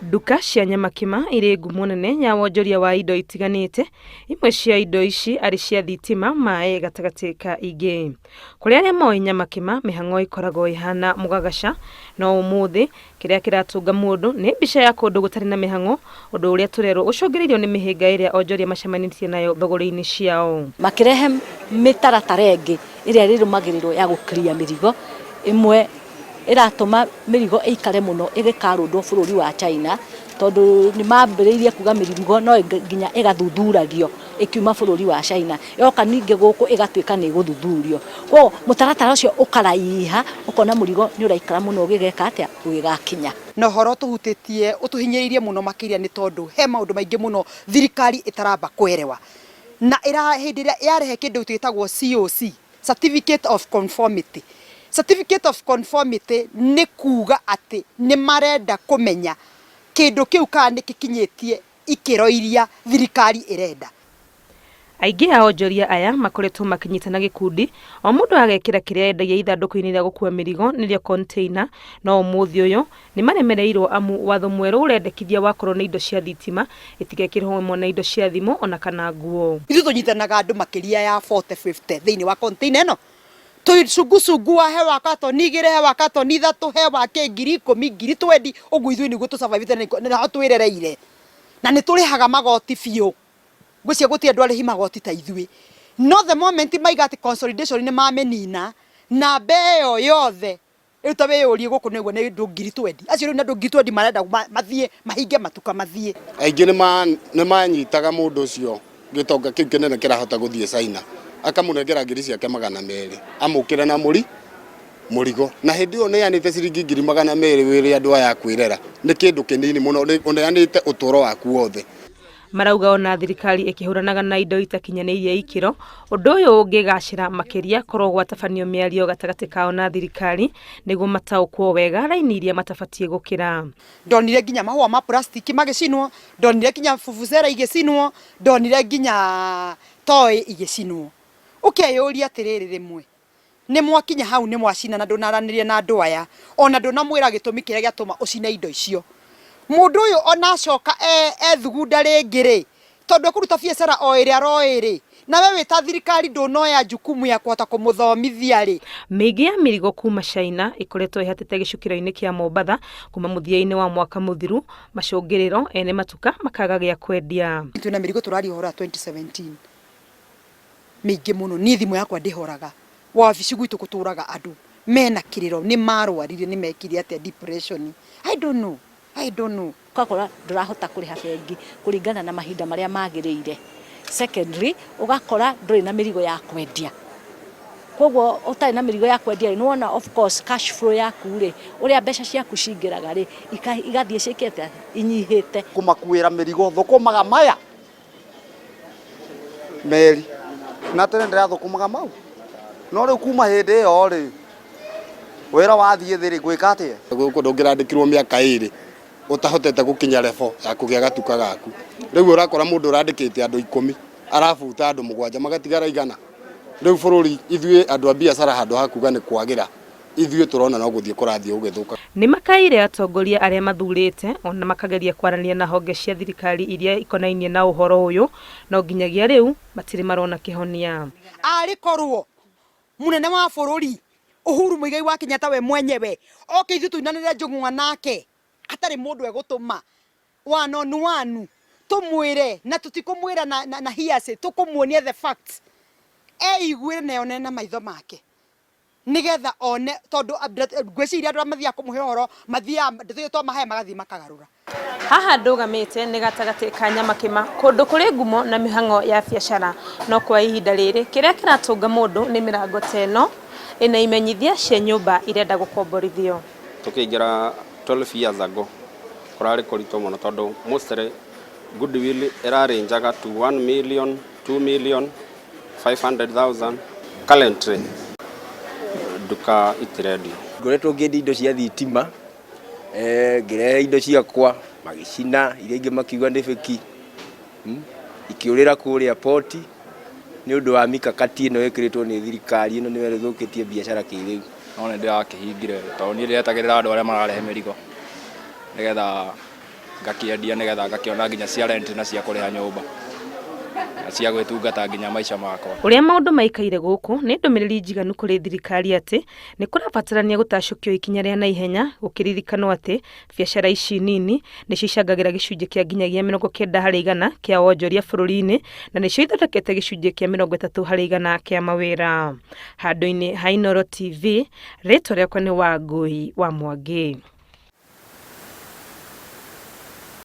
Nduka cia Nyamakima irĩ ngumo nene ya wonjoria wa indo itiganĩte, imwe cia indo ici arĩ cia thitima, maĩ gatagatĩ ka ingĩ. Kũrĩ arĩa moĩ Nyamakima, mĩhang'o ĩkoragwo ĩhana mũgagaca, no ũmũthĩ kĩrĩa kĩratũnga mũndũ nĩ mbica ya kũndũ gũtarĩ na mĩhang'o, ũndũ ũrĩa tũrerwo ũcũngĩrĩirio nĩ mĩhĩnga ĩrĩa onjoria macemanĩtie nayo thũgũrĩ-inĩ ciao. Makĩrehe mĩtaratara ĩngĩ ĩrĩa ĩrĩrũmagĩrĩrwo ya gũkiria mĩrigo, ĩmwe ĩratũma mĩrigo ĩikare mũno ĩgĩkarũndwo bũrũri wa China, tondũ nĩ mambĩrĩirie kuga mĩrigo no nginya ĩgathuthuragio ĩkiuma bũrũri wa China, yoka ningĩ gũkũ ĩgatuĩka nĩ ĩgũthuthurio. Koguo mũtaratara ũcio ũkaraiha, ũkona mũrigo nĩ ũraikara mũno ũgĩgeka atĩa, ũgĩgakinya. Na ũhoro ũtũhutĩtie ũtũhinyĩrĩirie mũno makĩria nĩ tondũ he maũndũ maingĩ mũno thirikari ĩtaramba kwerewa na ĩra hĩndĩ ĩrĩa yarehe kĩndũ gĩtagwo COC, Certificate of Conformity. Certificate of Conformity nĩ kuga atĩ nĩ marenda kũmenya kĩndũ kĩu kana nĩ gĩkinyĩtie ikĩro iria thirikari ĩrenda. Aingĩ a onjoria aya makoretwo makĩnyitana gĩkundi, o mũndũ agekĩra kĩrĩa endagia ithandũkũ-inĩ rĩa gũkua mĩrigo nĩrĩo container, no ũmũthĩ ũyũ nĩ maremereirwo amu watho mwerũ ũrendekithia wakorwo nĩ indo cia thitima itigekĩrwo hamwe na indo cia thimũ ona kana nguo. Ithuĩ tũnyitanaga andũ makĩria ya 40 50 thĩinĩ wa container ĩno, tũcungucungu wa he wa katoni igĩrĩ, he wa katoni ithatũ, he wa kĩ 10,000, 20,000, ũguo ithuĩ nĩguo tũ survive na naho twĩrereire, na nĩ tũrĩhaga magoti biũ, ngwĩciria gũtirĩ andũ arĩhi magoti ta ithuĩ, no the moment maiga atĩ consolidation nĩ mamĩnina, namba ĩyo yothe rĩu ta wĩyũrie gũkũ nĩguo nĩ andũ 20,000, acio rĩu nĩ andũ 20,000 marenda mathiĩ mahinge matuka mathiĩ. Aingĩ nĩ manyitaga mũndũ ũcio gĩtonga kĩu kĩnene kĩrahota gũthiĩ China, akamũnengera 200,000 amũkĩre na mũrigo, na hĩndĩ ĩyo ũneanĩte ciringi 200,000 wĩre andũ aya kwĩrera nĩ kĩndũ kĩnini mũno, ũneanĩte ũtũro waku wothe. Marauga ona thirikari ĩkĩhũranaga na indo itakinyanĩirie ikĩro, ũndũ ũyũ ũngĩgacĩra makĩria korwo gwatabanio mĩario gatagatĩ kao na thirikari nĩguo mataũkwo wega raini iria matabatiĩ gũkĩra. Ndonire nginya mahũa ma plastiki magĩcinwo, ndonire nginya vuvuzela igĩcinwo, ndonire nginya toy igĩcinwo. Ũkeyũria atĩrĩrĩ, rĩmwe nĩ mwakinya hau nĩ mwacina na ndũnaranĩria na andũ aya, ona ndũnamwĩra gĩtũmi kĩrĩa gĩatũma ũcine indo icio. Mũndũ ũyũ ona acoka ethugunda rĩngĩ rĩ, tondũ ekũruta biacara o ĩrĩa aroĩ rĩ, nawe wĩ ta thirikari ndũnoya jukumu ya kũhota kũmũthomithia rĩ. Mĩingĩ ya mĩrigo kuma China ĩkoretwo ĩhatĩte gĩcukĩro-inĩ kĩa Mombatha kuma mũthia-inĩ wa mwaka mũthiru, macũngĩrĩro ene matuka makaga gĩa kwendia. Twĩna mĩrigo tũraria ũhoro wa 2017 mĩingĩ mũno, niĩ thimũ yakwa ndĩhoraga, wabici gwitũ gũtũraga andũ mena kĩrĩro, nĩ marwarire, nĩ mekire atĩa, depression, I don't know, I don't know. Ũgakora ndũrahota kũrĩha bengi kũringana na mahinda marĩa magĩrĩire. Secondly, ũgakora ndũrĩ na mĩrigo ya kwendia. Koguo ũtarĩ na mĩrigo ya kwendia rĩ, nĩwona of course cash flow yaku rĩ, ũrĩa mbeca ciaku cingĩraga rĩ, igathiĩ ciĩkĩte inyihĩte. Kũmakuĩra mĩrigo thũkũmaga maya meri na tene ndĩrathũkũmaga mau, no rĩu kuma hĩndĩ ĩyo rĩ, wĩra wathiĩ thĩ rĩ, ngwĩka atĩa? Gũkũ ndũngĩrandĩkirwo mĩaka ĩrĩ ũtahotete gũkinya level ya kũgĩa gatuka gaku. Rĩu ũrakora mũndũ ũrandĩkĩte andũ 10 arabuta andũ 7 magatigara 100. Rĩu bũrũri ithuĩ andũ a biacara handũ ha kuga nĩ kwagĩra, ithuĩ tũrona no gũthiĩ kũrathiĩ gũgĩthũka. Nĩ makaĩire atongoria arĩa mathurĩte ona makageria kwaranĩria na honge cia thirikari iria ikonainie na ũhoro ũyũ, no nginyagia rĩu matirĩ marona kĩhonia. Arĩ korwo mũnene wa bũrũri Uhuru Muigai wa Kenyatta we mwenyewe oke ithuĩ tũinanĩre njũng'wa nake hatarĩ mũndũ egũtũma one on one, tũmwĩre na tũtikũmwĩra na hearsay, tũkũmuonia the facts, eiguĩre na eyonere na maitho make nĩgetha one, tondũ ngwĩciria andũ arĩa mathiaga kũmũhe ũhoro mathiaga ndeto iria twamahe magathiĩ makagarũra. Haha ndũgamĩte nĩ gatagatĩ ka Nyamakima, kũndũ kũrĩ ngumo na mĩhang'o ya biacara, no kwa ihinda rĩrĩ kĩrĩa kĩratũnga mũndũ nĩ mĩrango ta ĩno ĩna imenyithia cia nyũmba irenda gũkomborithio. Tũkĩingĩra 12 years ago kũrarĩ kũritũ mũno tondũ mostly goodwill ĩrarĩnjaga to 1 million, 2 million, 500,000. Currently nduka itirendio. Ngoretwo ngĩendia indo cia thitima, ngĩrehe indo ciakwa magĩcina, iria ingĩ makiuga nĩ fake, ikĩũrĩra kũrĩa port nĩ ũndũ wa mikakati ĩno ĩkĩrĩtwo nĩ thirikari ĩno nĩyo ĩthũkĩtie biacara kĩrĩu. No nĩ ndĩrakĩhingire tondũ niĩ ndĩretagĩrĩra andũ arĩa mararehe mĩrigo. Nĩgetha ngakĩendia nĩgetha ngakĩona nginya cia rent na cia kũrĩha nyũmba na cia gwĩtungata nginya maica makwa. Ũrĩa maũndũ maikaire gũkũ nĩ ndũmĩrĩri njiganu kũrĩ thirikari atĩ nĩ kũrabatarania gũtacũkio ikinya rĩa naihenya, gũkĩririkanwo atĩ biacara ici nini nĩcio icangagĩra gĩcunjĩ kĩa nginyagia 90% kĩa wonjoria bũrũri-inĩ na nĩcio ithondekete gĩcunjĩ kĩa 30% kĩa mawĩra. Handũ-inĩ ha Inooro TV, rĩtwa rĩakwa nĩ Wangũi wa Mwangi.